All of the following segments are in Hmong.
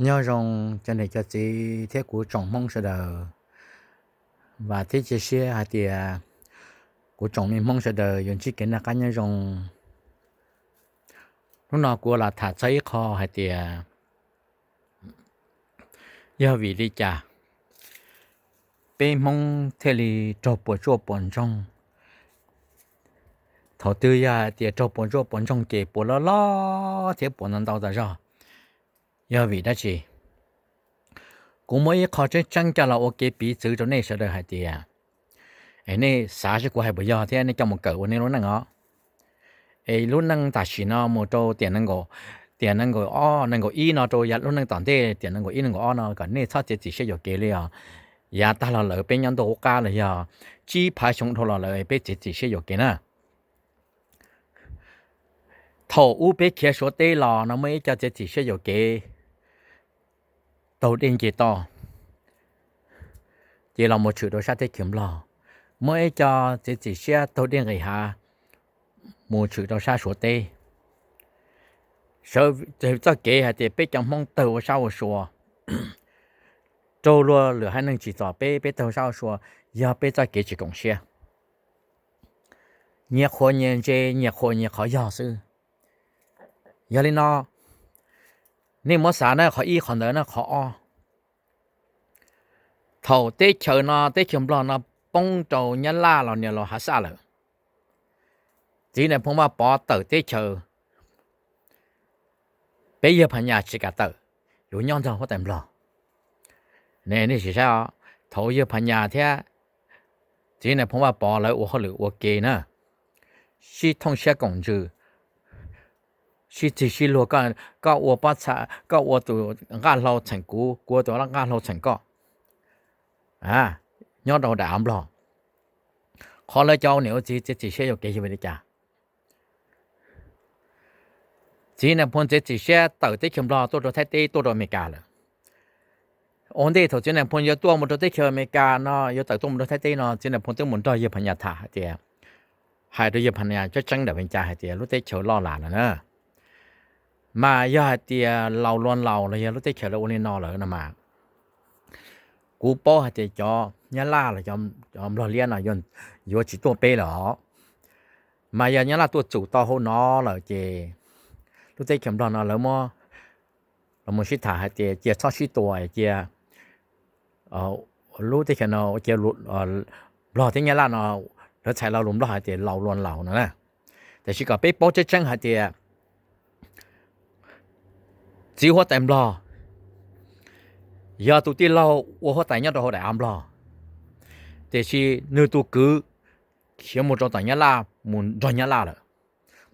Nyob zoo cov niam cov txiv thiab kuv tsoom Hmoob sawv daws, vam thiab cia siab hais tias kuv tsoom me Hmoob sawv daws yuav ntsib kev noj qab nyob zoo. Hnub no kuv los tham txog ib qho hais tias yog vim li cas peb Hmoob thiaj li raug puas tsuaj puas ntsoog. Thaum twg yog hais tias raug puas tsuaj puas ntsoog ces puas loj loj thiab puas ntau ntau tas zog, yog vim dab tsi? Kuv muab ib qho tseeb tseeb coj los ua kev piv txwv rau nej sawv daws hais tias, es nej xav seb kuv hais puas yog thiab nej coj mus kawm ua nej lub neej os. Es lub neej tam sim no mus rau tiam nees nkaum, tiam nees nkaum ob nees nkaum ib no rau yav lub neej tom ntej tiam nees nkaum ib nees nkaum ob no kom nej txhob txiav txim siab yuam kev li os. Yav tag los lawm peb nyob ntuj qub qab los yog tsib phav xyoo dhau los lawm peb txiav txim siab yuam kev na. Thaum ub peb khiav Suav teb los no muaj ib co txiav txim siab yuam kev taug dej nce toj, ces los mus tshwm rau sab teb chaws Nplog. Muaj ib co txiav txim siab taug dej nqis hav mus tshwm rau sab Suav teb. Sawv txoj kev hais tias peb cov Hmoob tawg ua sab ua sua, raug luag lwm haiv neeg tsim txom peb, peb tawg ua sab ua sua, yog peb txoj kev tsis koom siab, nyias qhuas nyias ntse, nyias qhuas nyias qhov yog xwb. Yog li no, nej muab xav na, qhov ib qhov ntawd na, qhov ob, thaum teb chaws no, teb chaws Nplog no poob rau Nyab Laj los nias los hav xaj lawm, txiv Nais Phoo Vaj Pov tawm teb chaws, peb yawg Phas Nyas tsis kam tawm, yuav nyob nrog huab tais Nplog. Nej sim saib, thaum yawg Phas Nyas thiab txiv Nais Phoo Vaj Pov lawv ua hauj lwm ua ke na, sib thooj siab koom ntsws, sib txig sib luag, koj ua pob txha, koj ua tus nqaj hlau txheem kuv, kuv ua tus nqaj hlau txheem koj, nyob rau daim av Nplog. Qhov lawv cov ua niam ua txiv txiav txim siab yuam kev yog vim li cas? Txiv Nais Phoo txiav txim siab tawm teb chaws Nplog tuaj rau Thaib teb, tuaj rau Amelikas lawm. Ua ntej thaum txiv Nais Phoo yuav tuaj mus rau teb chaws Amelikas no, yuav tawm tuaj mus rau Thaib teb no, txiv Nais Phoo twb mus nrog yawg Phas Nyas tham hais tias, hais rau yawg Phas Nyas tseeb tseeb ntawm Amelikas hais tias lub teb chaws loj lawm na, mas yog hais tias laus luas laus los yog lub teb chaws lawv ua li no lawm no mas, kuv paub hais tias cov Nyab Laj los cov Nplog liab no yuav tsis tuaj peb lawm os. Mas yog Nyab Laj tuaj txum tau hauv no lawm ces lub teb chaws Nplog no lawv muab los mus sib tham hais tias cia txhob sib tua, cia lub teb chaws no cia Nplog thiab Nyab Laj no, lawv txhais lo lus Nplog hais tias laus luas laus no na. Tiam sis kom peb paub tseeb tseeb hais tias txiv huab tais Nplog yog tus tij laug ua huab tais nyob rau hauv daim av Nplog, tiam sis nws tus kwv khiav mus rau tom Nyab Laj mus nrog Nyab Laj lawm,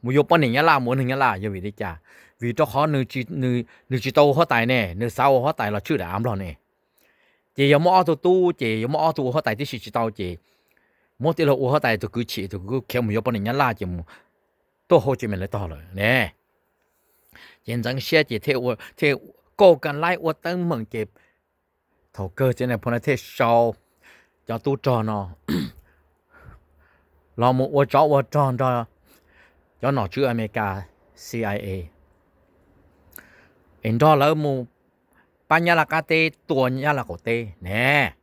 mus yuav poj niam Nyab Laj, mus ua neeg Nyab Laj. Yog vim li cas? Vim rau qhov nws tsis tau ua huab tais ne, nws xav ua huab tais los tshwj daim av Nplog ne. Ces yog muaj ob tug tub ces yog muaj ob tug ua huab tais tib si tsis tau ces muab tij laug ua huab tais, tus kwv chim, tus kwv khiav mus yuav poj niam Nyab Laj ces mus tuaj hauv tsis me lawv tog lawm ne. Ces ntxeev siab ces thiaj kauj ka laib ua teeb meem ces thaum kawg txiv Nais Phoo no thiaj sau cov tub rog no los mus ua tsov ua rog nrog cov nom tswv Amelikas, C I A, es nrog lawv mus pab Nyab Laj qab teb tua Nyab Laj qaum teb ne.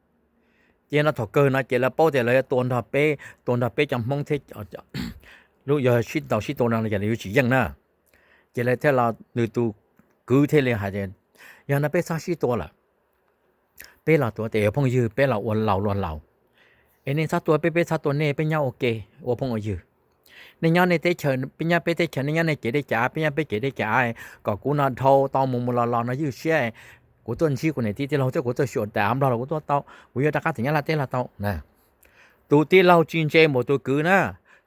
Ces no thaum kawg no ces lawv paub tias lawv yuav tua nrog peb, tua nrog peb cov Hmoob thiab, lub yog sib ntaus sib tua no ces lawv yuav tsis yeej na. Ces lawv thiaj los, nws tus kwv thiaj li hais tias, yog no peb txhob sib tua lawm, peb los tuav tes ua phooj ywg, peb los ua laus luag laus. Es nej txhob tua peb, peb txhob tua nej, peb nyob ua ke ua phooj ua ywg. Nej nyob nej teb chaws, peb nyob peb teb chaws, nej nyob nej kev dej kev av, peb nyob peb kev dej kev av, kom kuv no dhau tau mus mus los los no ywj siab. Kuv tuaj ntsib kuv niam tij tij laug thiab kuv tuaj xyuas daim av Nplog los kuv tuaj tau, kuv yuav rov qab tim Nyab Laj teb los tau. Tus tij laug tsis ntse npaum tus kwv na,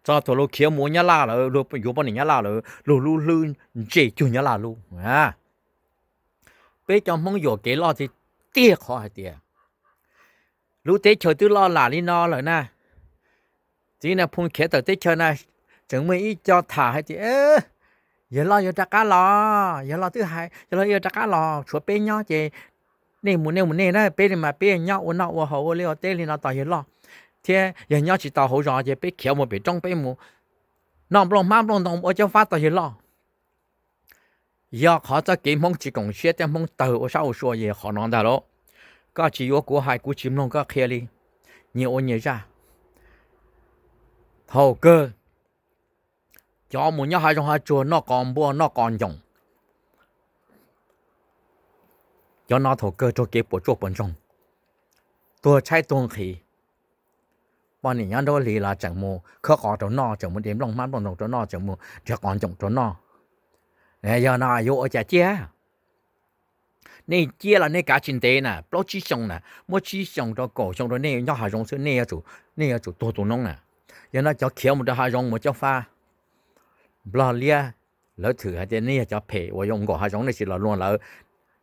txog thaum luag khiav mus ua Nyab Laj lawm, luag yuav poj niam Nyab Laj lawm, luag lub hlwb ntse cuag Nyab Laj lub. Peb cov Hmoob yuam kev loj tiag tiag qhov hais tias lub teb chaws twb loj lam li no lawm na, txiv Nais Phoo khiav tawm teb chaws na, tseem muaj ib co tham hais tias yawg loj yuav rov qab los, yawg loj twb hais yawg loj yuav rov qab los, tshuav peb nyob ces nej mus nej mus nej na, peb li mas peb nyob ua noj ua haus ua liaj ua teb li no tos yawg loj, thiab yog nyob tsis tau hauv zos ces peb khiav mus pem roob, peb mus noj nplooj hmab nplooj ntoo ua cob fab tos yawg loj. Yog qhov txoj kev Hmoob tsis koom siab thiab Hmoob tawg ua sab ua sua yog qhov no ntag lauj. Koj tsis yuav kuv hais kuv tsis mloog koj qhia li. Nyias ua nyias zaj. Thaum kawg cov mus nyob hav zoov hav tsuag noj qos npua noj qos ncoom, cov no thaum kawg raug kev puas tsuaj puas ntsoog, tuag tshaib tuag nqhis. Poj niam nyob nruab hlis los tseem mus khawb qos rau noj, tseem mus de nplooj hmab nplooj ntoo rau noj, tseem mus nrhiav qos ncoom rau noj. Yog no yuav ua cas ciaj? Nej ciaj los nej kav tsis ntev na, plaub tsib xyoos na, muab tsib xyoos rau kaum xyoo rau nej nyob hav zoov xwb, nej yuav tsum tuag tu noob na. Yog no cov khiav mus rau hav zoov mus caub fab, Nplog Liab, lawv thwm hais tias nej yog cov phem uas yuav mus nkaum hav zoov, nej tsis los luag lawv,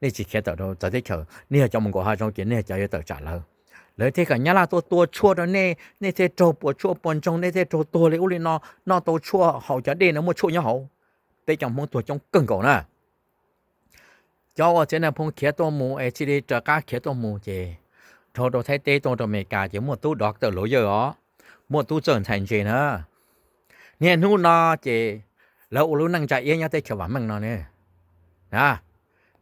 nej tsis khiav tawm rau txawv teb chaws, nej yog cov mus nkaum hav zoov ces nej yog cov yuav tawm tsam lawv. Lawv thiaj kom Nyab Laj tuaj tua tshuaj rau nej, nej thiaj raug puas tsuaj puas ntsoog, nej thiaj raug tuag li ub li no, noj tau tshuaj haus cov dej no muaj tshuaj nyob hauv. Peb cov Hmoob tuag coob kawg nkaus na. Cov uas txiv Nais Phoo khiav tuaj mus es thiaj li raws qab khiav tuaj mus ces dhau rau Thaib teb tuaj rau Amelikas ces muaj tub doctor lawyer os, muaj tub txawj ntxhais ntse na. Niaj hnub no ces lawv ua lub neej ntsa iab nyob teb chaws vam meej no ne.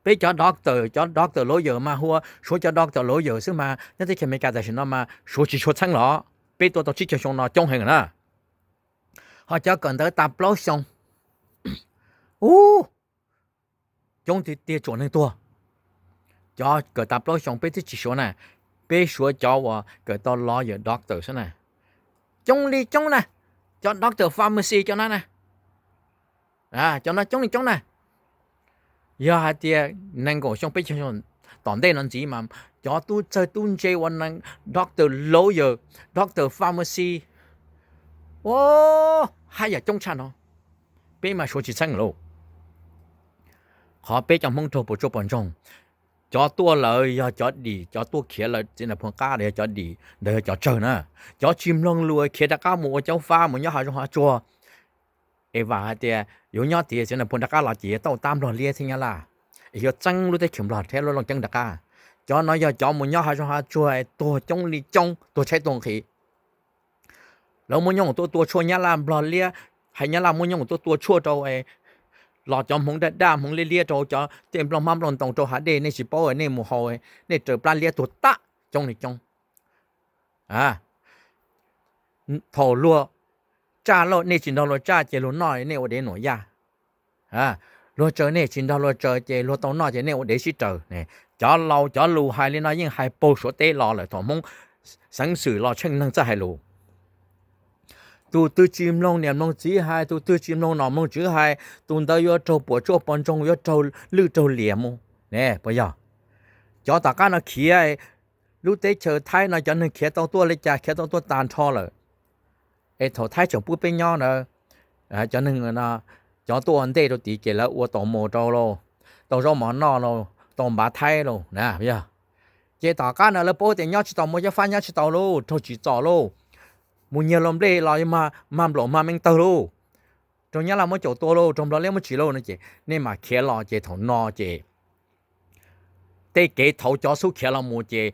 Peb cov doctor, cov doctor lawyer mas hu ua suav cov doctor lawyer xwb mas nyob teb chaws Amelikas tam sim no mas suav tsis tshua txheeb los, peb tuaj tau tsib caug xyoo no coob heev na. Ho cov kawm ntawv tas plaub xyoo, ub, coob tiag tiag tsuas neeg tuag. Cov kawm tas plaub xyoo peb twb tsis suav na, peb suav cov uas kawm tau lawyer doctor xwb na. Coob li coob na, cov doctor pharmacy cov no na, cov no coob li coob na. Yog hais tias nees nkaum xyoo peb caug xyoo tom ntej no ntxiv mas cov tub txawj tub ntse uas doctor lawyer, doctor pharmacy, ua, haj yam coob tshaj no, peb mas suav tsis txheeb lauj. Qhov peb cov Hmoob raug puas tsuaj puas ntsoog, cov tuaj lawm yog cov dim, cov tuaj khiav lawm txiv Nais Phoo qab los yog cov dim, ntawd yog cov tsawg na. Cov tsis mloog lus khiav rov qab mus ua caub fab mus nyob hav zoov hav tsuag, es vam hais tias yuav nyob tias txiv Nais Phoo rov qab los ces yuav tau tab Nplog Liab thiab Nyab Laj, es yuav txeeb lub teb chaws Nplog thiab lub Looj Ceeb rov qab. Cov no yog cov mus nyob hav zoov hav tsuag tuag coob li coob, tuag tshaib tuag nqhis. Lawv muab nyooj tuaj tua tshuaj Nyab Laj Nplog Liab, hais Nyab Laj muab nyooj tuaj tua tshuaj rau los cov Hmoob daj daj Hmoob liab liab rau cov tej nplooj hmab nplooj ntoo rau hav dej, nej tsis paub nej mus haus, nej raws plab liab tuag tag coob li coob. Thaum luag tsaj lauj, nej tsis nrog luag tsaj ces luag noj nej ua dev nuam yaj. Luag tsaws nej tsis nrog luag tsaws ces luag tau noj ces nej ua dev sib raws. Cov laus cov lus hais li no yeej hais paug Suav teb los lawm thaum Hmoob xeev xwm los tsheej neeg txawj hais lus. Tus twg tsis mloog niam mloog txiv hais, tus twg tsis mloog nom mloog tswv hais, tus ntawd yuav raug puas tsuaj puas ntsoog, yuav raug lwj raug liam mus. Ne puas yog? Cov tom qab no khiav, lub teb chaws Thaib no cov neeg khiav tau tuaj li cas, khiav tau tuaj tag nrho lawm. Es thaum Thaib tseem pub peb nyob ntawd, cov neeg, cov tuaj ua ntej rau tid ces lawv ua tau mos rau lauj, tau zaub mov noj lauj, tau npav Thaib lauj na yog. Ces tom qab no lawv paub tias nyob tsis tau, muaj caub fab nyob tsis tau lauj, raug tsim txom lauj, mus nyiag los nplej los mag nplaum mag meej tawg lauj, raug Nyab Laj muab caum tua lauj, raug Nplog Liab muab tsim lauj no ces nej mam khiav los ces thaum no ces tej kev thaum cov xub khiav los mus ces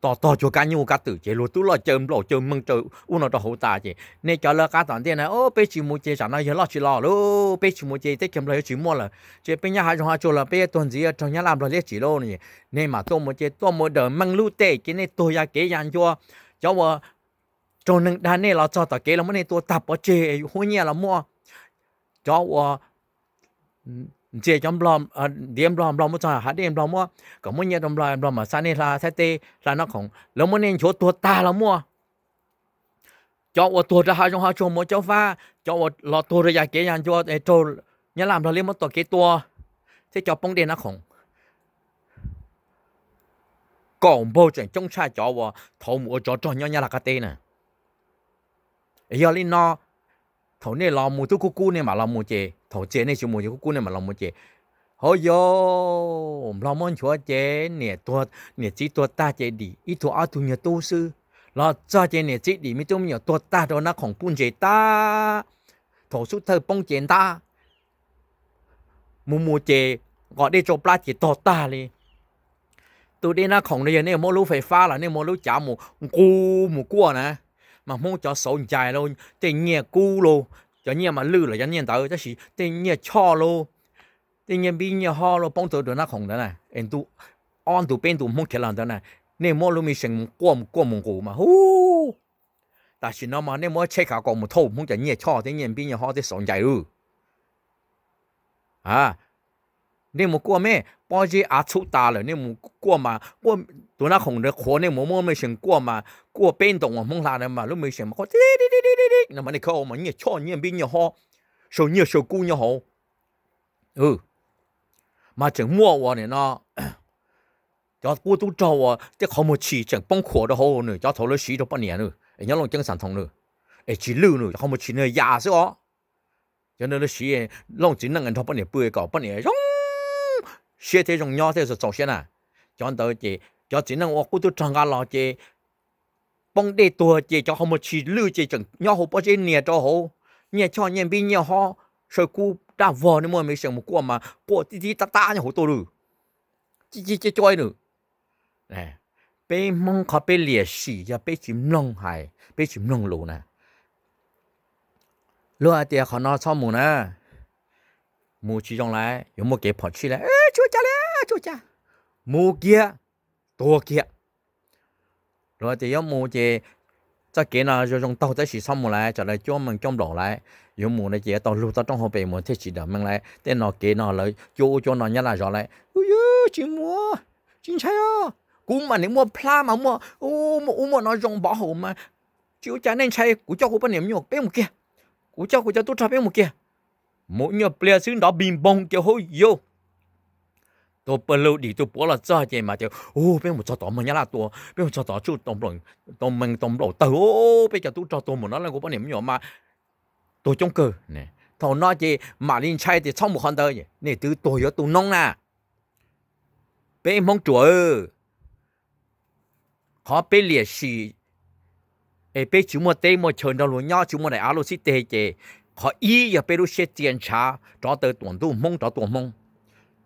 tos tog cuag kab nyuj kab twm ces luag twb los caw nplaum caw meej raws ub no rau hauv tas ces nej cov lawv qab tom ntej na, peb tsis mus ces tsam no yawg loj tsis los lauj, peb tsis mus ces teb chaws Nplog yuav tsis muaj lawm, ces peb nyob hav zoov hav tsuag los peb yuav tuag ntxiv, raug Nyab Laj Nplog Liab tsim lauj no. Nej mam tuaj mus ces tuaj mus daws meej lub tej ces nej tuag ya kev ya ncua. Cov uas raug neeg dag nej los txog tom kev los muab nej tua tag pov tseg, huab nyiaj los muaj. Cov uas ntxias cov ntiav Nplog, Nplog muab txog hav dej Nplog muab, kom muab nyiaj rau Nplog, Nplog mam xa nej hla Thaib teb hla Nab Khoom, lawv muab nej nchuav tuag tag los muaj. Cov uas tuag rau hav zoov hav tsuag mus caub fab, cov uas los tuag rau ya kev ya ncua raug Nyab Laj Nplog Liab muab tom kev tua, thiab cov poob dej Nab Khoom, kaum npaug tseem coob tshaj cov uas thaum mus ua tsov rog nyob Nyab Laj qab teb na. Yog li no, thaum nej los mus twb kub kub nej mam los mus ces, thaum txias nej tsis mus ces kub kub nej mam los mus ces, hauv yau, Nplog muab nchuav ces niam txiv tuag tag ces dim ib tug ob tug nyuag tub xwb. Los txog ces niam txiv dim me tub me nyuam tuag tag rau Nab Khoom puj ntses tag. Thaum xub thawj poob ces ntab, mus mus ces nqos dej tsau plab ces tog tag li. Tus dej Nab Khoom no yog nej muab lub fais fab los nej muab lub cav mus nqus mus kuaj na, mas Hmoob cov xauv ncais lauj, tej nyiaj kub lauj, cov nyiaj mas lwj los cov nyiaj ntawd tab sis tej nyiaj choj lauj, tej nyiaj npib nyiaj hob los poob rau tus nab khoom ntawd na, es ntu ob ntu peb ntu Hmoob khiav los ntawd na, nej muab lub mej seem mus quaj mus quaj mus nqus mas hub. Tam sim no mas nej muab tsheb khav kaus mus thauj Hmoob cov nyiaj choj thiab nyiaj npib nyiaj hob thiab xauv ncaim lawm. Nej mus quaj mej pob zeb av txhub tas lawm, nej mus quaj mas quaj, tus nab khoom ntawd qhuav, nej mus muab mej seem quaj mas quaj peb ntoos uas Hmoob hla na mas lub mej seem mas quaj ti ti ti ti no mas nej khawb mas nyiaj choj nyiaj npib nyiaj hob, saw nyiaj saw kub nyob hauv. Mas tseem muaj uas nim no cov qub tub rog uas tej qhov muag tshis tseem poob khuam rau hauv nws cov thaum lawv siv rau poj niam nws es nyob Looj Ceeb Xam Thoos nws, es tsis lwj nws cov qhov muag tshis nws yam xwb os. Cov ntawd lawv siv Looj txiv neej nrog poj niam pw kom poj niam zoo siab thiab zoo nyob thiab txaus siab na. Cov ntawd ces cov txiv neej ua qub tub rog nqa los ces poob dej tuag ces cov qhov muag tshis lwj ces tseem nyob hauv pob zeb nias rau hauv nyiaj choj nyiaj npib nyiaj hob, saw kub daj vog, nej muab mej seem mus quaj mas quaj tib tib tab tab nyob hauv tuaj lawm. Ci ci cov cov nws, peb Hmoob qhov peb liam sim yog peb tsis mloog hais, peb tsis mloog lus na. Luag hais tias qhov no txhob mus na, mus tsis zoo lawm, yuav muaj kev phom sij lawm, tsis ua cas li, tsis ua cas, mus kiag, tuag kiag. Luag tias yuav mus ces txoj kev no zoo zoo taug tab sis txhob mus lawm, tsam lawv cuab meej cuab nplaum lawm, yuav mus no ces yuav tau lug tau rooj hauv pes mus thiaj tsis dam meej lawm, tej no kev no lawv cuab ub cuab no nyob laj zov lawm. Kuv yuav tsis mus, tsis ntshai os, kuv mas nim muaj plab mas muaj, muaj ub muaj no zoo npov hauv mas, tsis ua cas, nej ntshai, kuv coj kuv poj niam me nyuam peb mus kiag, kuv coj kuv cov tub rog peb mus kiag. Mus nyuag pliag xwb nrov npig npoog kiag hauv yuav tus pawg lug dim tus puav los txog ces mas tias, u, peb mus txog tom mog nyab laj tua, peb mus txog tom tsuj tau mees tau nplaum tawg, peb cov tub rog tuag mus no, kuv poj niam me nyuam mas tuag coob kawg. Thaum no ces mam li ntshai tias txhob mus qhov ntawd, nej twb tuag yuav tu noob na. Peb Hmoob ruam, qhov peb liam sim es peb tsis muaj teb muaj chaw nrog luag nyob, tsis muaj daim av luaj xib teg ces qhov ib yog peb lub siab txia ntshav rov taw tuam ntuj Hmoob rov tua Hmoob.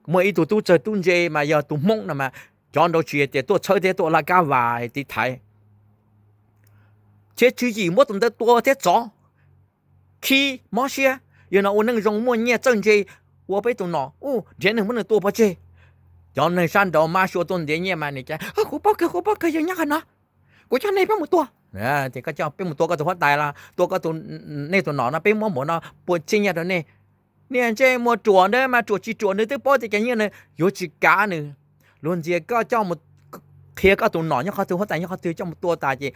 Muaj ib tug tub txawg tub ntse mas yog tus Hmoob no mas cov nraud tsis tias tuaj txhawb thiab tuaj laj kab vas tiv thaiv thiab tswv yim muab tus ntawd tua thiab txov, khib mob siab. Yog no ua neej zoo muaj nyiaj txawj ntse ua peb tus nom, u, nrhiav neeg muab nws tua pov tseg. Cov neeg sab nraud mab sua tuaj ntiav nyiaj mas nws cas, kuv paub kawg, kuv paub kawg, yog nyob qhov no, kuv coj nej peb mus tua. Tias koj coj peb mus tua koj tus huab tais los tua koj tus, nej tus nom no, peb muab npaum no pua txhiab nyiaj rau nej. Niaj ntsej muag ruam ntawd mas ruam tsis ruam nws twb paub tias cov nyiaj no yuav tsis kav nws. Luag ntxias koj coj mus qhia koj tus nom nyob qhov twg, huab tais nyob qhov twg, coj mus tua tas ces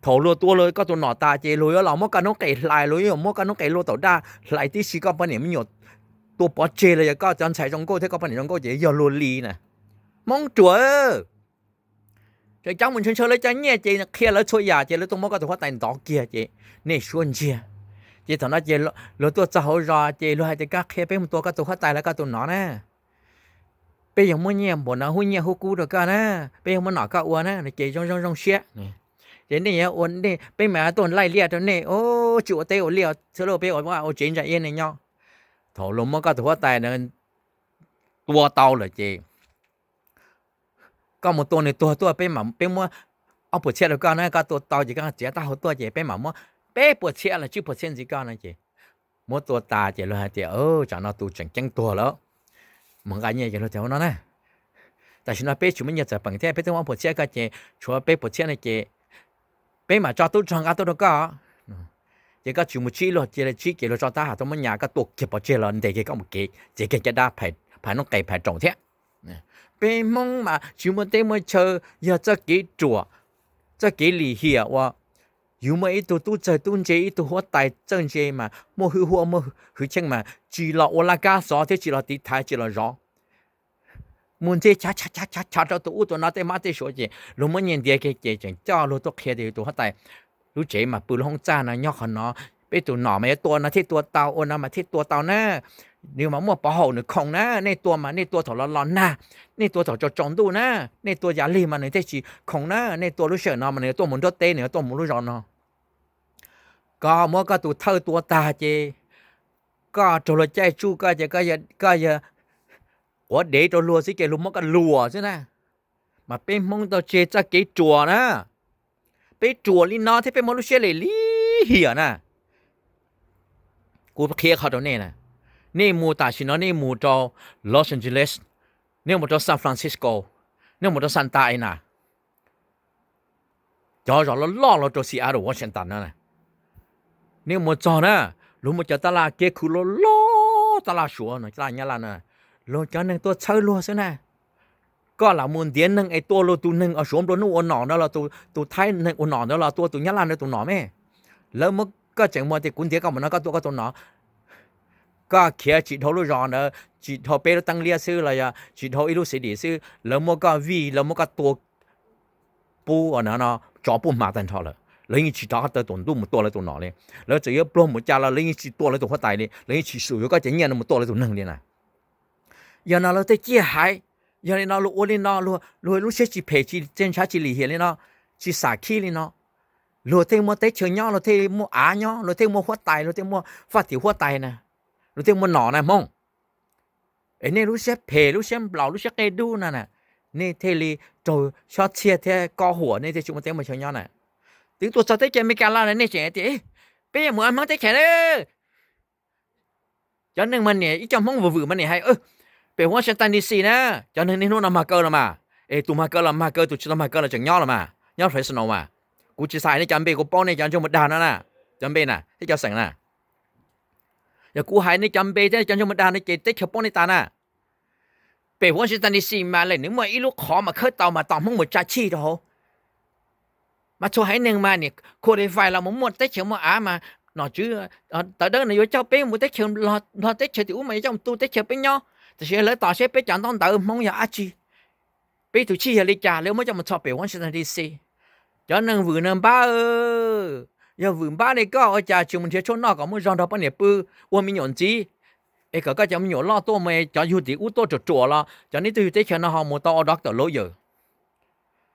thaum luag tua koj tus nom tas ces luag yuav los muab koj noob qes hlais, luag yuav muab koj noob qes luaj taum daj hlais tib si, koj poj niam me nyuam tua pov tseg los yog koj cov ntxhais zoo nkauj thiab koj poj niam zoo nkauj ces yog luag li na. Hmoob ruam, tseem coj mus ntshaw ntshaw lawv cov nyiaj ces qhia lawv txhua yam ces lawv tuaj muab koj tus huab tais ntov kiag ces nej suab ntsiag. Ces thaum no ces luag tuaj txog hauv zos ces luag hais tias koj qhia peb mus tua koj tus huab tais los koj tus nom na, peb yuav muab nyiaj npaum no hub nyiaj hub kub rau koj na, peb yuav muab nom koj ua na, ces zoo zoo zoo siab. Ces nej yuav ua, peb mas tuaj laij liaj rau nej, tsis ua teb ua liaj xwb lauj, peb ua vaj ua tsev ntsa iab nej nyob. Thaum luag muab koj tus huab tais tua tau lawm ces koj mus tua nws tuag tuaj, peb muab ob puas txhiab rau koj na, koj tua tau ces koj txiav taub hau tuaj ces peb mam muab peb puas txhiab los tsib puas txhiab ntxiv koj no ces muab tua tas ces luag hais tias, tsam no tus tseem ceeb tuag lawm, mus nqa nyiaj ces luag tias ua no na, tam sim no peb tsis muaj nyiaj txawm peem thiab, peb twb muab ob puas txhiab koj ces tshuav peb puas txhiab no ces peb mam tso tub rog nqa tuaj rau koj. Ces koj tsis mus tsib luag, cia li tsib kev luag tso tab has tuaj muab nyas koj tua kiag pov tseg los ntes kiag koj mus kev txiav kiag caj dab phais noob qes phais raum thiab. Peb Hmoob mas tsis muaj teb muaj chaw, yog txoj kev ruam, txoj kev lim hiam uas yus muaj ib tug tub txawg tub ntse, ib tug huab tais txawj ntse mas muaj hwj huaj muaj hwj chim mas tsis los ua laj kab xov thiab tsis los tiv thaiv tsis los zov, mus ntxias chav chav chav chav rau tus ub tus no tej mab tej suav ces luag muab nyiaj ntiav kiag ces tseem coj luag tuaj qhia tias yus tus huab tais lub tsev mas pw lub hoob txaj no nyob qhov no, peb tus nom mas yuav tua no thiaj tua tau, ua no mas thiaj tua tau na, nws mas muaj pov haum nws khoom na, nej tua mas nej tua thaum los los nag, nej tua thaum tsaus tsaus ntuj na, nej tua yav lig mas nws thiaj tsis khoom na, nej tua lub sij hawm no mas nws yuav tuaj mus nruab teb, nws yuav tuaj mus lub zos no. Koj muab koj tus thawj tua tag ces koj raug luag caij tsuj koj ces koj yog quav dev rau luag xwb ces luag muab koj luam xwb na. Mas peb Hmoob tau tseg txoj kev ruam na, peb ruam li no thiab peb muaj lub siab lim hiam na. Kuv qhia qhov rau nej na, Nej mus tam sim no nej mus rau Los Angeles, nej mus rau San Francisco, nej mus rau Santa Ana, cov zos loj loj los rau Seattle, Washington no, nej mus txog na, luag muaj cov taj laj kev khwv loj loj, taj laj Suav no, taj laj Nyab Laj na, luag cov neeg tuaj txhawb luag xwb na. Koj lam mus ntiav neeg es tua luag tus neeg Suav nplua nuj ua nom ntawd los, tus Thaib neeg ua nom ntawd los, tua tus Nyab Laj ntawd tus nom me. Lawv muab koj tseem muaj tias kuv ntiav koj mus no koj tua koj tus nom. Koj khiav tsis dhau lub zos ntawd, tsis dhau peb lub teeb liab xwb los yog tsis dhau ib lub xim dim xwb, lawv muab koj vij, lawv muab koj tua pub no, tso pub hma tag nrho lawm, lawv yeej tsis rov qab taw tus ntuj mus tua lawv tus nom li. Lawv txawm yuav pluag mus cas los lawv yeej tsis tua lawv tus huab tais li, lawv yeej tsis xum yuav koj cov nyiaj no mus tua lawv tus neeg li na. Yog no lawv thiaj ciaj haiv. Yog li no luag ua li no, luag lub siab tsis phem, tsis ntshav tsis lim hiam li no, tsis xam khib li no, luag thiaj muaj teb chaws nyob, luag thiaj muaj av nyob, luag thiaj muaj huab tais, luag thiaj muaj faj tim huab tais na, luag thiaj muaj nom na Hmoob. Es nej lub siab phem, lub siab nplaum, lub siab qia dub no na, nej thiaj li raug xob txhiaj thiab kob huam, nej thiaj tsis muaj teb muaj chaw nyob na. Twb tuaj txog teb chaws Amelikas los nej tseem tias peb yuav mus Hmoob teb chaws na. Cov neeg mas niam ib co Hmoob vwm vwm mas niam hais pem Washington D C na, cov neeg niaj hnub no mag kaw los mas, es tus mag kaw los mag kaw, tus tsis tau mag kaw los tseem nyob los mas, nyob Fresno mas. Kuv tsis xav hais nej cov npe, kuv paub nej cov ntsej muag dag no na, cov npe na thiab cov xeem na. Yog kuv hais nej cov npe thiab cov ntsej muag dag no ces teb chaws paub nej tas na. Pem Washington D C mas lawm nws muaj ib lub qhov mas khawb tau mas tos Hmoob mus tsa chij rau hauv. Mas txhua haiv neeg mas niam qualify los mus muaj teb chaws muaj av mas nom tswv tawv dawb nws yuav coj peb mus teb chaws Nplog teb chaws tim ub mas yuav coj mus tu teb chaws peb nyob. Tiam sis lawv tos seb peb cov ntaub ntawv Hmoob yog dab tsi, peb tus chij yog li cas, lawv muab coj mus txhom pem Washington D C. Cov neeg vwm neeg npab, yog vwm npab li koj ua cas tsis mus nrhiav tshuaj noj kom muaj zog nrog poj niam pw, ua me nyuam ntxiv? Es kom koj cov me nyuam loj tuaj mus, cov yug tim ub tuaj ruam ruam los cov neb twb yug teb chaws no ho mus tau ua doctor lawyer.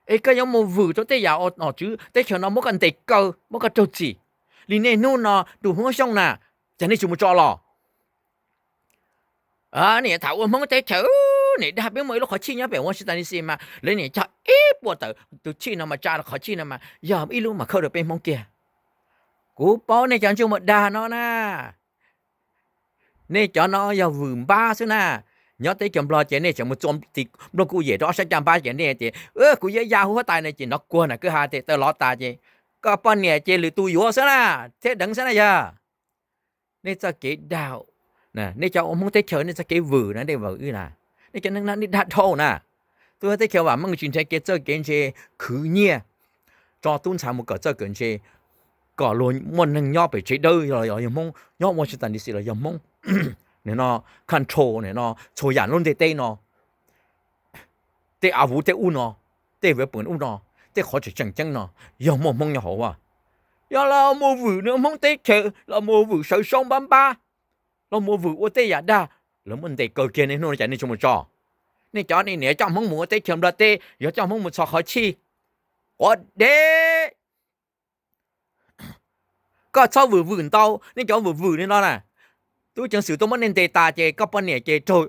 Es koj yuav mus vwm rau tej yam uas nom tswv teb chaws no muab koj ntes kaw, muab koj raug txim li niaj hnub no, tus Hmoob Xyooj na, cas nej tsis mus tso los? Nej tham ua Hmoob teb chaws, niam dag peb muaj ib lub qhov chij nyob pem Washington D C mas lawv niam cog ib puas tawm tus chij no mas tsa rau qhov chij no mas yog ib lub mas khawb rau peb Hmoob kiag. Kuv paub nej cov ntsej muag dag no na. Nej cov no yog vwm npab xwb na. Nyob teb chaws Nplog ces nej tseem mus txua tim nplooj kuj yem rau ob sab caj npab ces nej tias kuv yuav ya huab tais no ces nov kuag na kwj ha tes taw lov tas ces koj poj niam ces lwm tus yuav xwb na, thiab deev xwb na yog. Nej txoj kev dag, nej cov ua Hmoob teb chaws nej txoj kev vwm na, nej vwm wb na, nej cov neeg no nej dag dhau na. Tub teb chaws vam meej tsis nrhiav kev txawj kev ntse khwv nyiaj tso tub ntxhais mus kawm txawj kawm ntse, kom luag muaj neeg nyob pem tsev dawb los yog Hmoob, nyob Washington D C los yog Hmoob, nim no control nim no txhua yam lub ntiaj teb no, tej av vuv tej ub no, tej vej pwm ub no, tej qhov tseem tseem ceeb no, yog muaj Hmoob nyob hauv as. Yog los mus vwm nws Hmoob teb chaws, los mus vwm sawv saub npab npab, los mus vwm ua tej yam dag, lawv muab ntes kaw kiag nej hnub no cas nej tsis mus tso? Nej cov nej niam coj Hmoob mus ua teb chaws Nplog teb, yog coj Hmoob mus txhos qhov txhij, quav deb. Koj txhob vwm vwm ntau, nej cov vwm vwm li no na. Tub ceev xwm tuaj muab nej ntes tas ces koj poj niam ces raug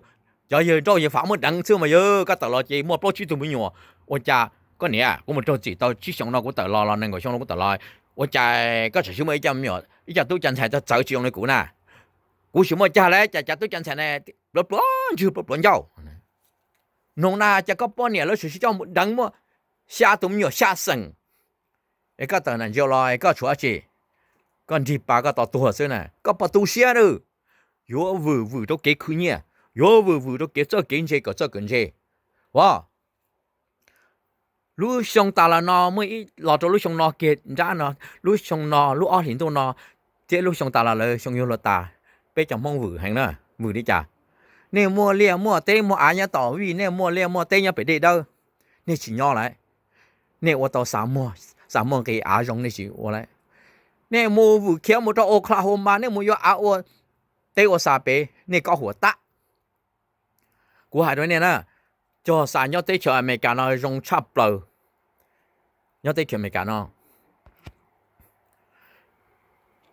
cov yawg nrauj yawg fav muab deev xwb mas yog koj tawm los ces muaj plaub tsib tug me nyuam. Ua cas koj niam, kuv mus raug txim tau tsib xyoos no kuv tawm los los nees nkaum xyoo no kuv tawm los, ua cas koj tseem siv muaj ib co me nyuam, ib co tub cov ntxhais txawv tsis zoo li kuv na? Kuv siv muaj cag lawm cas cov tub cov ntxhais na pluav pluav ntswg pluav pluav ncauj. Noog na cas koj poj niam lawv tseem siv coj mus deev muaj xya tus me nyuam xya xeem. Es koj tawm ntawm ntsia los es koj tshuav dab tsi? Koj nrig pas koj tau tuag xwb na, koj puas tu siab na? Yuav vwm vwm rau kev khwv nyiaj, yuav vwm vwm rau kev txawj kev ntse kom txawj kom ntse. Ua lub xyoo tas los no muaj ib los rau lub xyoo no kiag nrab no, lub xyoo no lub ob hlis ntuj no thiab lub xyoo tas los lawm xyoo yuav luag tas, peb cov Hmoob vwm heev na. Vwm li cas? Nej muaj liaj muaj teb muaj av nyob tom vij, nej muaj liaj muaj teb nyob pem dej dawb, nej tsis nyob lawm. Nej ua tau xa muag nqis av zoo nej tsis ua lawm. Nej mus vwm khiav mus rau Oklahoma, nej mus yuav av ua teb ua xa pem, nej kob huam tag. Kuv hais rau nej na, cog xa nyob teb chaws Amelikas no zoo tshaj plaws. Nyob teb chaws Amelikas no,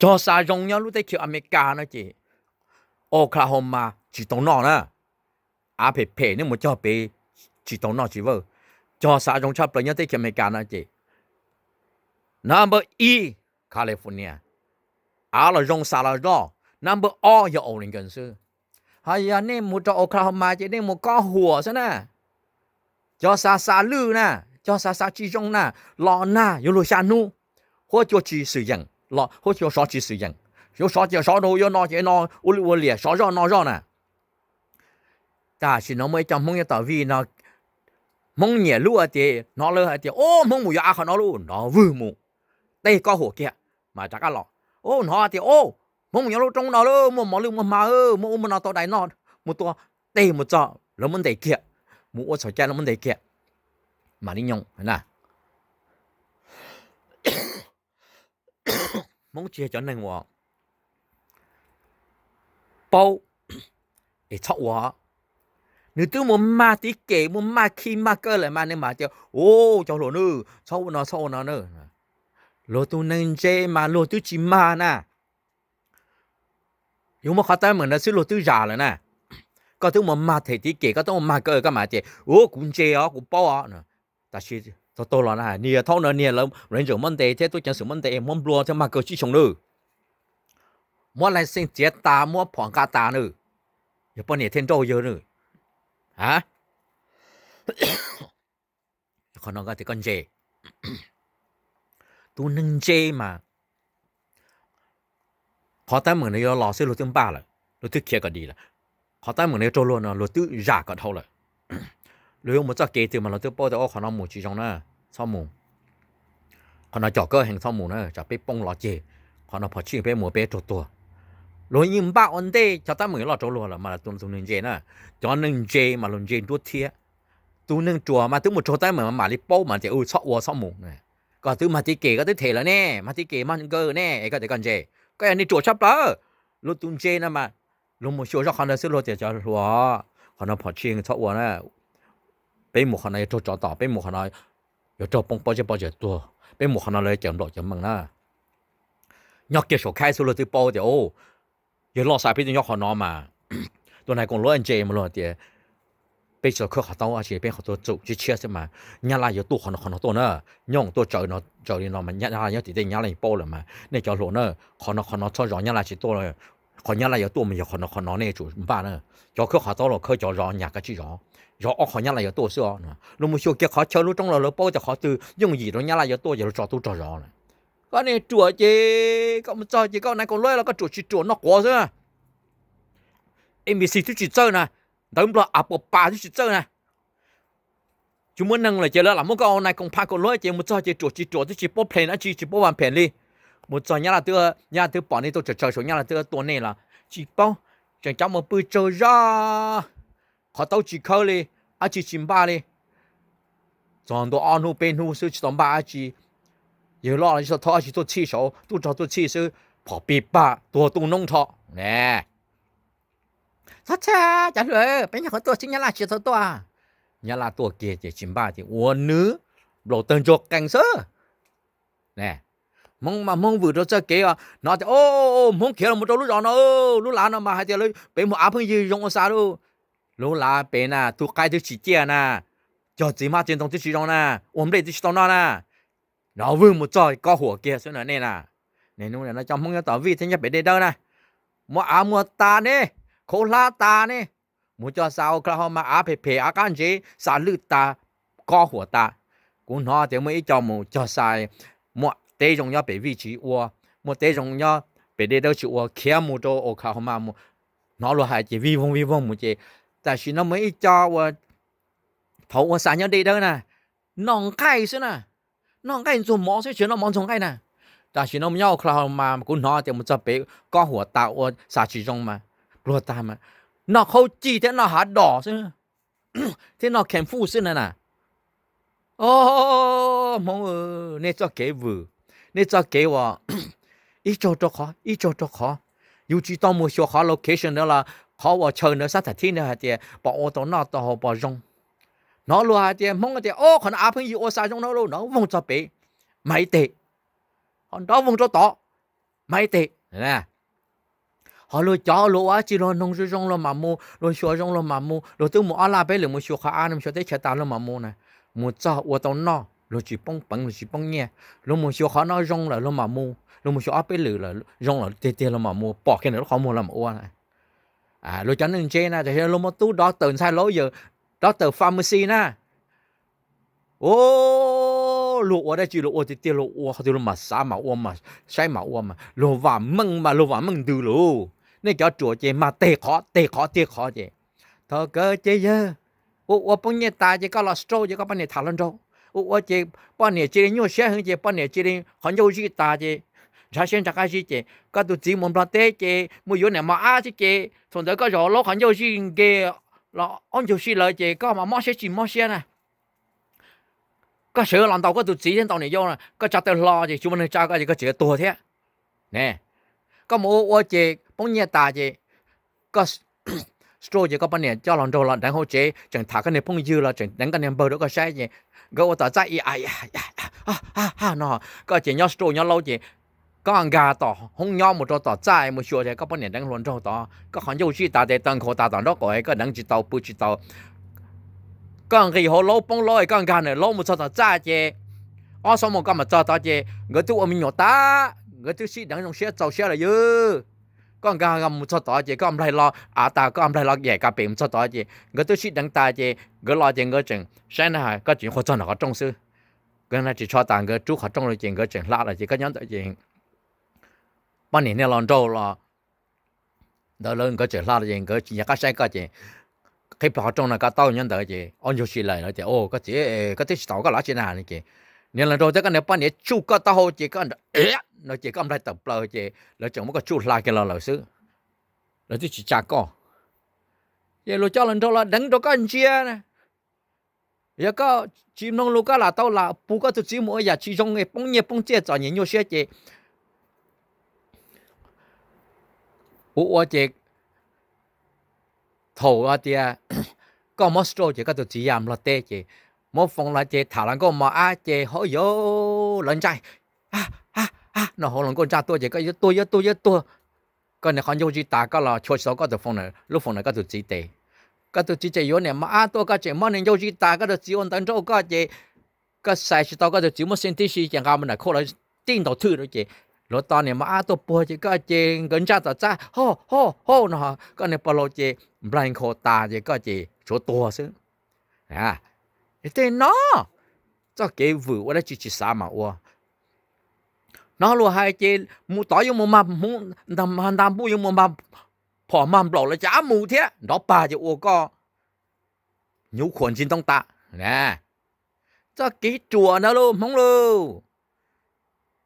cog xa zoo nyob lub teb chaws Amelikas no ces Oklahoma tsis tau noj na. Av phem phem nej mus cog pem tsis tau noj tsis vawj. Cog xa zoo tshaj plaws nyob teb chaws Amelikas no ces number ib California, av los zoo xa los loj. Number ob yog Oregon xwb. Ho yog nej mus rau Oklahoma ces nej mus kob huam xwb na. Cov xa xa lwj na, cov xa xa tsis zoo na, los nag yuav luag xya hnub, huab cua tsis xwm yeem, huab cua sov tsis xwm yeem, yuav sov ces sov rau, yuav no ces no, ua lwj ua liam, sov zoj no zoj na. Tam sim no muaj ib co Hmoob nyob tom vij no, Hmoob nyiam lub hais tias hnov lawv hais tias, o, Hmoob mus yuav av qhov no lauj, nrov vwg mus, tej kob huam kiag, mas rov qab los. O, hnov tias, o, Hmoob mus nyob lub roob no lauj, muaj mos lwj muaj hma, muaj ub muaj no tau dais noj, mus tua, tej mus txog lawv muab ntes kiag, mus ua txhaum cai lawv muab ntes kiag, mam li nyob na. Hmoob tsis yog cov neeg uas paub es txhob ua. Nws twb mus mag tiv kem, mus mag khi mag kaw lawm mas nws mam tias, u, cov hluas nawb, txhob ua no txhob ua no na. Luag tus neeg ntse mas luag twb tsis mag na. Yuav muaj qhov teeb meem ntawd xwb luag twb zam lawm na. Koj twb mus mag them tiv kem, koj twb mus mag kaw, koj mam tias, u, kuv ntse os, kuv paub os. Tab sis txog tag los na, niag thaum no niag lawv ranger muab ntes thiab tub ceev xwm muab ntes, muab nplua thiab mag kaw tsib xyoos na, muab license txiav tas, muab phom nqa tas na, yog poj niam thiaj nrauj yawg na. A, qhov no koj tias koj ntse. Tus neeg ntse mas qhov teeb meem nws yuav los xwb luag twb npaj lawm, luag twb khiav kom dim lawm. Qhov teeb meem nws yuav raug luag no luag twb zam kom dhau lawm. Luag yuav mus txoj kev twg mas luag twb paub tias, o, qhov no mus tsis zoo na, txhob mus. Qhov no com kawb heev, txhob mus na, tsam peb poob los ceg. Qhov no phom tsij peb mus peb raug tuag. Luag yeej npaj ua ntej cov teeb meem los rau luag lawm mas tus neeg ntse na. Cov neeg ntse mas luag ntse nruab thiab. Tus neeg ruam mas twb mus raug teeb meem mam li paub mas tias, u, txhob ua txhob mus. Koj twb mag tiv kem, koj twb them lawm ne, mag tiv kem mag kaw ne, es koj tias koj ntse. Koj yog neeg ruam tshaj plaws. Luag tus ntse no mas luag mus xyuas zoj qhov ntawd xwb luag tias, cov hluas, qhov no phom tsij txhob ua na. Peb mus qhov no yuav raug tsov tom, peb mus qhov no yuav raug poob pob zeb pob zog tuag, peb mus qhov no lawv cawm nplaum cawm mees na. Nyob kiag saum khaib xwb luag twb paub tias, o, yawg loj xav peb twb nyob qhov no mas. Tus nais koom luab ntse mas luag tias, peb tsis tau khawb qhov taub dab tsi, peb qhov tuaj txum tshiab tshiab xwb mas Nyab Laj yuav tuaj qhov no qhov no tuaj na. Nyob tuaj tsaws li no mas Nyab Laj nyob tim tej, Nyab Laj yeej paub lawm mas nej cov hluas na, qhov no qhov no txhob zov, Nyab Laj tsis tuaj. Qhov Nyab Laj yuav tuaj mas yog qhov no qhov no nej tsum npaj na. Cov khawb qhov taub los khawb cov zov, nyaj kav tsij zov. Zov ob qhov Nyab Laj yuav tuaj xwb os. Luag mus xyuas kiag qhov chaw lub roob los lawv paub tias qhov twg yooj yim rau Nyab Laj yuav tuaj ces luag tso tub rog zov na. Koj niag ruam ces koj mus txog ces koj nais koom luab los koj ruam tsis ruam noj quav xwb. A B C twb tsis txawj na, ntawv Nplog a puas pas twb tsis txawj na. Tsis muaj neeg lawm ces lawv lam muab koj ua nais koom phaj koom luab ces mus txog ces ruam tsis ruam twb tsis paub phem dab tsi, tsis paub vaj phem li. Mus txog Nyab Laj twb, Nyab Laj twb pom nej tuaj tsaws tsaws saum, Nyab Laj twb tuaj nej los tsis paub, tseem cov mus pw tsaug zog, qhov taub tsis khawb li, dab tsi tsis npaj li. Txog ntua ob hnub peb hnub xwb tsis tau npaj dab tsi. Yawg loj tsis tau thov dab tsi tuaj txhij saud, tub rog tuaj txhij xwb, phom pig pag tuag tu noob nrho ne. Txhob txhaj cov hluas, peb nyob qhov tuaj xwb, Nyab Laj tsis tau tuaj. Nyab Laj tuaj kiag ces tsis npaj ces ua nws nplaum tawg ntsuag qees xwb. Hmoob mas Hmoob vwm rau txoj kev os, hnov tias, o, Hmoob khiav los rau lub zos no, lub lav no mas hais tias pem muaj av pheej yig zoo ua xa lauj. Lub lav pem na tus qaib twb tsis ciaj na, cog txiv hmab txiv ntoo twb tsis zoo na, ua nplej twb tsis tau noj na. Nrov vwg mus txog kob huam kiag xwb na nej na. Niaj hnub no cov Hmoob nyob tom vij thiab nyob pem dej dawb na, muaj av muag tas ne, khaub hlab tas ne, mus cog xa Oklahoma mas av phem phem av qab ntsev xa lwj tas, kob huam tas. Kuv hnov tias muaj ib co mus cog xa, muaj teb zoo nyob pem vij tsis ua, muaj teb zoo nyob pem dej dawb tsis ua, khiav mus rau Oklahoma mus. Hnov luag hais ces vij voog vij voog mus ces tam sim no muaj ib co uas thaum ua xa nyob dej dawb na, noj nqaij xwb na, noj nqaij ntxuag mov xwb, tsis noj mov ntxuag nqaij na. Tam sim no mus nyob Oklahoma mas kuv hnov tias mus txog pem kob huam tas ua xa tsis zoo mas, pluag tag mas, noj khaub cij thiab noj hav dos xwb, thiab noj khees fuj xwb na na. O, Hmoob, nej txoj kev vwm, nej txoj kev uas ib tsaug rau qhov ib tsaug rau qhov, yus tsis tau mus xyuas qhov location ntawd los qhov uas chaw ntawd xab tham thib ntawd hais tias pom ua tau noj tau haus pom zoo. Hnov luag hais tias Hmoob tias, o, qhov no av pheej yig ua xa zoo no lauj, nrov voog txog pem, mas ib teg, ho nrov voog rau tod, mas ib teg. Ho luag cov luag ua dab tsi luag noog zoo zoo luag mam mus, luag xyuas zoo luag mam mus, luag twb mus ob laj peb lwm mus xyuas qhov av no, mus xyuas teb chaws tas luag mam mus na. Mus txog ua tau noj luag tsis poob peev luag tsis poob nyiaj, luag mus xyuas qhov no zoo lawm luag mam mus, luag mus xyuas ob peb lwm lawm zoo lawm tiag tiag luag mam mus, pom kiag ntawm lub qhov muag los mam ua na. Luag cov neeg ntse na, luag muaj tub doctor, ntxhais lawyer, doctor, pharmacy na. Luag ua dab tsi luag ua tiag tiag, luag ua qhov twg luag mam xav mam ua, mam saib mam ua mas luag vam meej mas luag vam meej ntws lawm. Nej cov ruam ces mag teg qhov teg qhov teg qhov ces, thaum kawg ces yawg ua ua poob nyiaj tas ces koj los stroke ces koj poj niam tham hluas nraug. Ua ua ces poj niam cia li nyuaj siab heev ces poj niam cia li qhov ncauj zij tas ces ntshav siab ntshav qab zib ces koj tus txiv mus Nplog teb ces mus yuav niam mos ab thiab ces thaum ntawd koj zaum laub qhov ncauj zij nkees los ob ncaug sij lawm ces koj mas mob siab tsis mob siab na. Koj sawv los ntaus koj tus txiv thiab ntaus niam yau, koj tsa taw hlo ces tsis muaj neeg tsa koj ces koj tseem yuav tuag thiab. Koj mus ua ua ces poob nyiaj tas ces koj stroke ces koj poj niam coj los nraug los deev hauv tsev, tseem tham koj niag phooj ywg los tseem deev koj niag npawg rau koj saib ces nkawd ua tom txaj i no, koj ces nyob stroke nyob laub ces koj nkag tom hoob nyob mus rau tom txaj mus xyuas ces koj poj niam deev hluas nraug tod, koj qhov ncauj zij tas tes taw nkhaus tas tom nraub qaum koj deev tsis tau pw tsis tau. Koj nqis hauv laub poob laub es koj nkag ntawm laub mus txog tom txaj ces ob xuab moos koj mam txog tod ces nkawd twb ua me nyuam tas, nkawd twb sib deev zoo siab txaus siab lawm yawg. Koj nkag mus txog tod ces koj nplaig los av tas, koj nplaig los yaim kas pem mus txog tod ces nkawd twb sib deev tas ces nkawd los ces nkawd tseem saib na, koj tseem nyuam qhuav txog nram qhov rooj xwb. Nkawd na tsis tsho tas nkawd rub qhov rooj lawm ces nkawd tseem hla lawm ces koj nyob ntawd ces poj niam niag los nraug los ntawd lawv nkawd tseem hla lawm ces nkawd tsis nco qab saib koj ces qhib plho qhov rooj no koj taub nyob ntawd ces ob ncaug sij lawm lawv tias, koj txiv, koj twb tsis tau koj los tsi na ces niag los nraug thiab koj niag poj niam tsuj koj taub hau ces koj no ces koj nplaig tawm plaws ces lawv tseem muab koj tsuj hla kiag los lawm xwb. Lawv twb tsis tsa koj. Ces luag coj los nraug los deev rau koj ntsia na. Yog koj tsis mloog lus koj lam tau lam pub koj tus txiv mus ua yam tsis zoo es poob nyiaj poob txiaj txom nyem nyuaj siab ces ua ua ces thaum hais tias koj mob stroke ces koj tus txiv ya Nplog teb ces muab foos los ces tham los nkauj mos ab ces hauv yuav lawv ntsaij, no hauv los nkauj ntsaj tuaj ces koj yuav tuag yuav tuag yuav tuag. Koj niag qhov ncauj zij tas koj los chua tsis tau koj tus foos, lub foos ntawm koj tus txiv tes. Koj tus txiv tseem yuav niam mos ab tuaj koj tseem mob niag ncauj zij tas, koj tus txiv ua ntawv nrauj koj ces koj xais tsis tau koj tus txiv muab xeeb tib si ces nqa mus nram khauj lawv tib ntaus thwj rau ces luag tos niam mos ab tuaj puag ces koj ces nkawd ntsaj tom txaj ho ho ho no koj niag pog laus ces nplaig nkhaus tas ces koj ces tshuav tuag xwb. Tej no txoj kev vwm ua dab tsi tsis xav mas ua. Hnov luag hais ces mus tod yuav mus mag hmoov, nta npub yuav mus mag phom mag nplaum los cas ab mus thiab nrov pag ces ua koj hnyuv khuam ntsis ntoo tas. Txoj kev ruam ntawd lauj Hmoob lauj.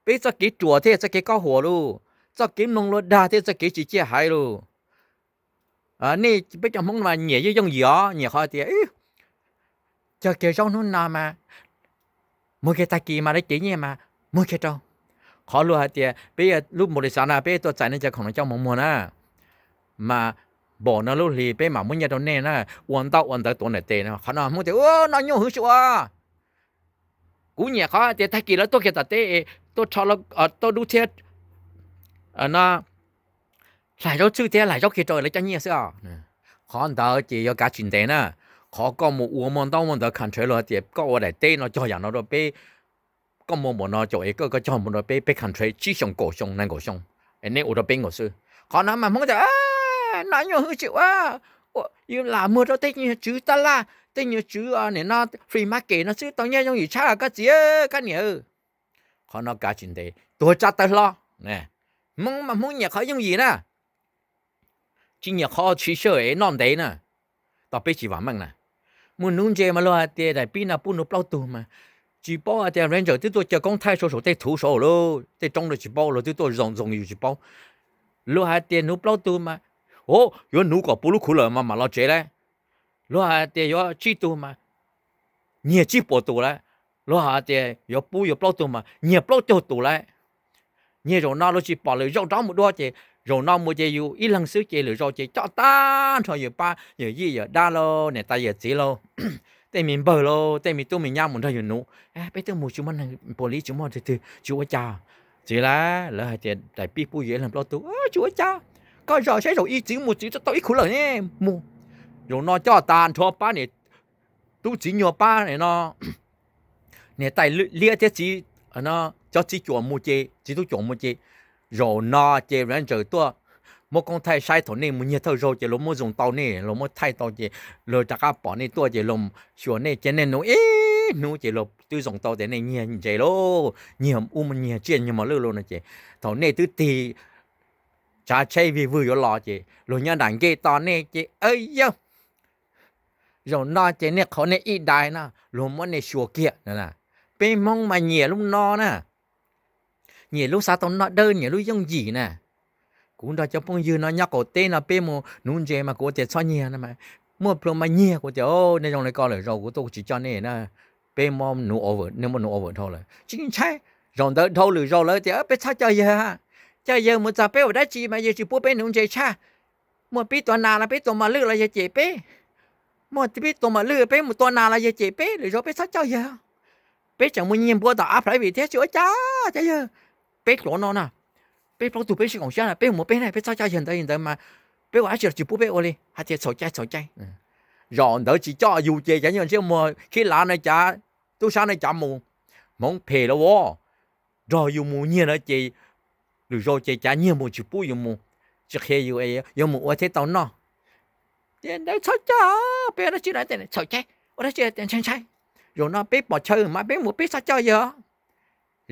Peb txoj kev ruam thiab txoj kev kob huam lauj, txoj kev mloog luag dag thiab txoj kev tsis ciaj haiv lauj. Nej peb cov Hmoob mas nyiam yooj yooj yim os, nyiam qhov tias cog kiag zaub hnub no mas muag kiag tag kis mas lawv cev nyiaj mas muag kiag rau. Qhov luag hais tias peb lub npaum li xav na peb tuaj txais nej cov khoom no coj mus muag na, mas npaum no lub hlis peb mam muab nyiaj rau nej na, ua ntaub ua ntawv tuav ntawm tes no. Qhov no Hmoob tias noj nyuaj hwv xwb ua. Kuv nyiam qhov tias tag kis lawv tuaj kiag tom teb, tuaj rho, tuaj dub thiab no, hlais zaub txhwj thiab hlais zaub kiag rau lawv coj nyiaj xwb os. Qhov ntawd ces yuav kav tsis ntev na. Qhov koj mus ua muaj ntaub muaj ntawv country luag tias koj ua daim teb no cog yam no rau peb, koj muaj npaum no caum es koj cog npaum no rau peb, peb country tsib xyoo kaum xyoo nees nkaum xyoo, es nej ua rau peb nkaus xwb. Qhov no mas Hmoob tias noj nyuaj hwv tsis ua, yus lam muag rau tej nyuag tswv taj laj, tej nyuag tswv nim no flea market no xwb tau nyiaj yooj yim tshaj koj txiv koj niam. Qhov no kav tsis ntev tuag tsa tawv hlo. Hmoob mas Hmoob nyiam qhov yooj yim na, tsis nyiam qhov tsis sawj es noj ntev na. Tau peb tsis vam meej na. Muaj hnub ntse mas luag hais tias daim pib no pub nuv plaub tug mas, tsis paub hais tias Ranger twb tuaj caw koob thaij saum tej thuv saud lauj, tej roob lawv tsis paub, luag twb tuaj zoo zoo yus tsis paub. Luag hais tias nuv plaub tug mas, o, yuav nuv kom puv lub khuv lawm mas mam los tsev lauj. Luag hais tias yuav tsib tug mas nyiag tsib puas tus lauj. Luag hais tias yuav pub yuav plaub tug mas nyiag plaub caug tus lauj. Nyiag zaum no luag tsis pom lwm zaug rov mus dua ces zaum no mus ces yus ib leeg xwb ces lwm zaus ces coj tag nrho yawm pab yawm yij yawm dab lauj, niam tais yawm txiv lauj, tej me npawg lauj, tej me tub me nyab mus nrog yus nuv. Peb twb mus tsis muaj neeg puas li tsis muaj twg twg tsis ua cas. Txiv lauj, lawv hais tias daim pib pub yuav ib leeg plaub tug tsis ua cas. Koj zam saib zaum ib txiv mus txiv tau ib khuv lawm ne, mus. Zaum no coj tag nrho pab niam tub txiv nyuag pab no, niam tais liab thiab txiv, cov txiv cuam mus ces, txiv tub cuam mus ces, zaum no ces Ranger tuaj muab koob thaij saib thaum nej mus nyiag thawj zaug ces luag muab zoo tau nej, luag muab thaij tau ces luag rov qab pom nej tuaj ces luag xyuas nej ces nej nuv ib hnub ces luag twb zoo tau tias nej nyiag ntses lauj, nyiag ub nyiag tsiaj nyiag mos lwj lauj no ces thaum nej twb tig tsav tsheb vij vwg yuav los ces luag nyob nram ncej tos nej ces, yog zaum no ces nej qhov nej ib dais no luag muab nej xyuas kiag. Peb Hmoob mas nyiam lub no na, nyiam lub xav tau noj dawb, nyiam lub yooj yim na. Kuv nrog cov phooj ywg no nyob qaum teb no peb mus nuv ntses mas kuv tias txhob nyiag no, muaj plhu mas nyiag, kuv tias nej zoo li ko lawm zaum kuv tuaj kuv tsis coj nej na, peb muab nuv, nej muab nuv over dhau lawm. Tsis ntshai, zaum ntawd dhau lwm zaus lawv tias peb txhob coj yawg, coj yawg mus txog peb ua dab tsi mas yawg tsis pub peb nuv ntses tshaj. Muaj pib tua nas los peb tua mos lwj los yawg cem peb, muaj pib tua mos lwj peb mus tua nas los yawg cem peb, lwm zaus peb txhob coj yawg. Peb tseem mus nyiag npua tom av private thiab tsis ua cas, cov yawg, peb hluas no na, peb plaub tug peb sib koom siab na, peb mus peb ne peb txhob coj yawg ntawd, yawg ntawd mas peb ua dab tsi los tsis pub peb ua li, hais tias txhaum cai txhaum cai. Zaum ntawd tsis coj yus ces cov nyuag ntsej muag khib lav no cav, tub sab no cav mus, Hmoob phem lawm as, nrog yus mus nyiag na ces lwm zaus ces cav nyiag mus tsis pub yus mus, tsis qhia yus yuav mus ua thiab tau noj. Ces ntawd txhob coj, peb ua dab tsi los txhaum cai, ua dab tsi los ntshai ntshai. Zaum no peb pom chaw mas peb mus peb txhob coj yawg.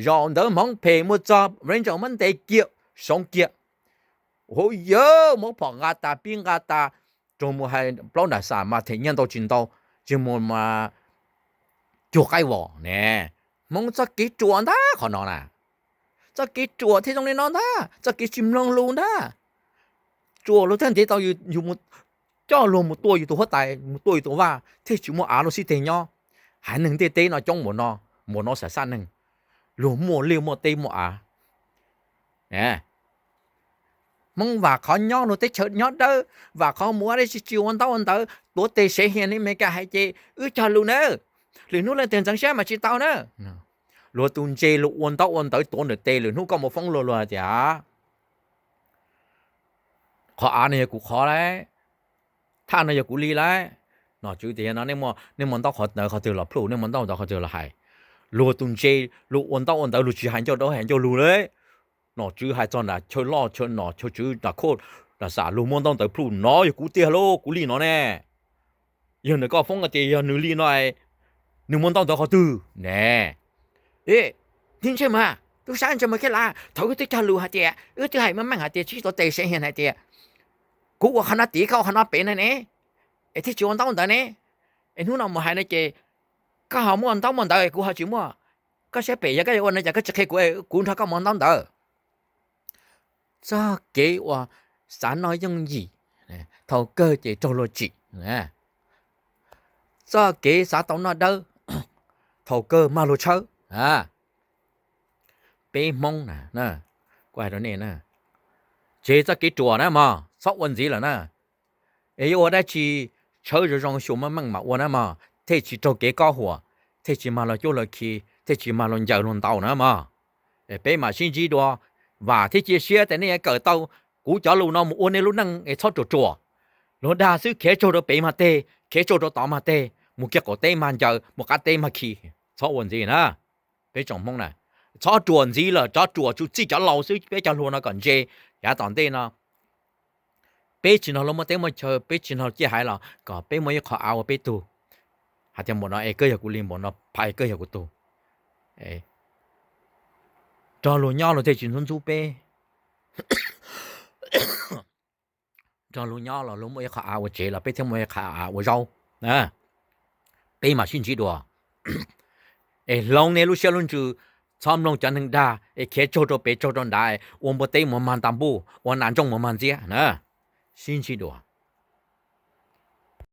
Zaum ntawd Hmoob phem mus txog ranger muab ntes kiag, soov kiag. Hu yawg, Hmoob phom nqa tas pib nqa tas, raug mus hais plaub nram xam mas them nyiaj ntau tsis ntau, tsis mus mas cuag qaib vos ne. Hmoob txoj kev ruam ntag qhov no na, txoj kev ruam thiaj zoo li no ntag, txoj kev tsis mloog lus ntag. Ruam luag thiaj ntiav tau yus, coj luag mus tua yus tus huab tais, mus tua yus tus vaj thiaj tsis muaj av luaj xib teg nyob. Haiv neeg ntiaj teb no coob npaum no, npaum no xam xaj neeg, luag muaj liaj muaj teb muaj av. Hmoob vam qhov nyob luag teb chaws nyob dawb, vam qhov mus ua dab tsi tsis ua ntaub ua ntawv, tuav tes sev hias li Meskas hais ces wb cog lus na, lwm hnub leej twg ntxeev siab mas tsis tau na. Luag tus ntse luag ua ntaub ua ntawv tuav ntawm tes, lwm hnub koj mus foob luag, luag tias qhov av no yog kuv qhov lauj, thaj no yog kuv li lauj. Nom tswv tias no, nej muaj ntaub qhov ntawd qhov twg los plhuj, nej muaj ntaub ntawd qhov twg los hais. Luag tus ntse luag ua ntaub ua ntawv luag tsis hais ncauj dawb hais ncauj lug li. Nom tswv hais txog nram chaw loj chaw nom chaw tswv nram khoj nram xam luag muab ntaub ntawv plhuj, no yog kuv tiag lauj, kuv li no ne. Yog nws koj foob tias yog nws li no, nws muab ntaub ntawv qhov twg ne? Ntsej muag, tub sab ntsej muag khib lav, thaum wb twb cog lus hais tias, wb twb hais meej meej hais tias tsis tuav tes sev hias hais tias kuv ua qhov no tid koj ua qhov no pem no ne, es thiaj tsis ua ntaub ntawv ne, es hnub no mus hais no ces koj ho muaj ntaub muaj ntawv kuv ho tsis muaj. Koj siab phem, yog koj yuav ua no ces koj tsis qhia kuv, kuv nrog koj mus ntaub ntawv. Txoj kev uas xav noj yooj yim, thaum kawg ces raug luag tsim. Txoj kev xav tau noj dawb, thaum kawg mag luag tshawb. Peb Hmoob na, kuv hais rau nej na, tseg txoj kev ruam na mog, txhob ua ntxiv lawm na. Es yuav ua dab tsi, tshawb zoo zoo xyuas meej meej mam ua na mog, thiaj tsis raug kev kob huam, thiaj tsis mag luag cuab luag khi, thiaj tsis mag luag ncaws luag ntaus na mog. Peb mam sib ntsib dua, vam thiab cia siab tias nej yuav kawm tau kuv cov lus no mus ua nej lub neej es txhob ruam ruam. Luag dag xwb, khiav tsaug rau pem mag teg, khiav tsaug rau tod mag teg, mus kiag qaum teb mag ncaws, mus qab teb mag khi, txhob ua ntxiv na. Peb tsoom Hmoob na, txhob ruam ntxiv lawm, txhob ruam, tsuas txij cov laus xwb, peb cov hluas no kom ntse. Yav tom ntej no peb tsis nrog luag muaj teb muaj chaw, peb tsis nrog ciaj haiv los kom peb muaj ib qho av ua peb tug. Hais tias npaum no es koj yog kuv li, npaum no phais koj yog kuv tug. Nrog luag nyob luag thiaj tsis ntxub ntxub peb. Nrog luag nyob los luag muaj ib qho av ua tsev los peb thiaj muaj ib qho av ua zaub. Peb mam sib ntsib dua. Es hloov nej lub siab lub ntsws, txhob mloog cov neeg dag es khiav tsaug rau pem tsaug rau nrad, ua npua teb mus mag nta npuj, ua nas ntsooj mus mag ntxiab na. Sib ntsib dua.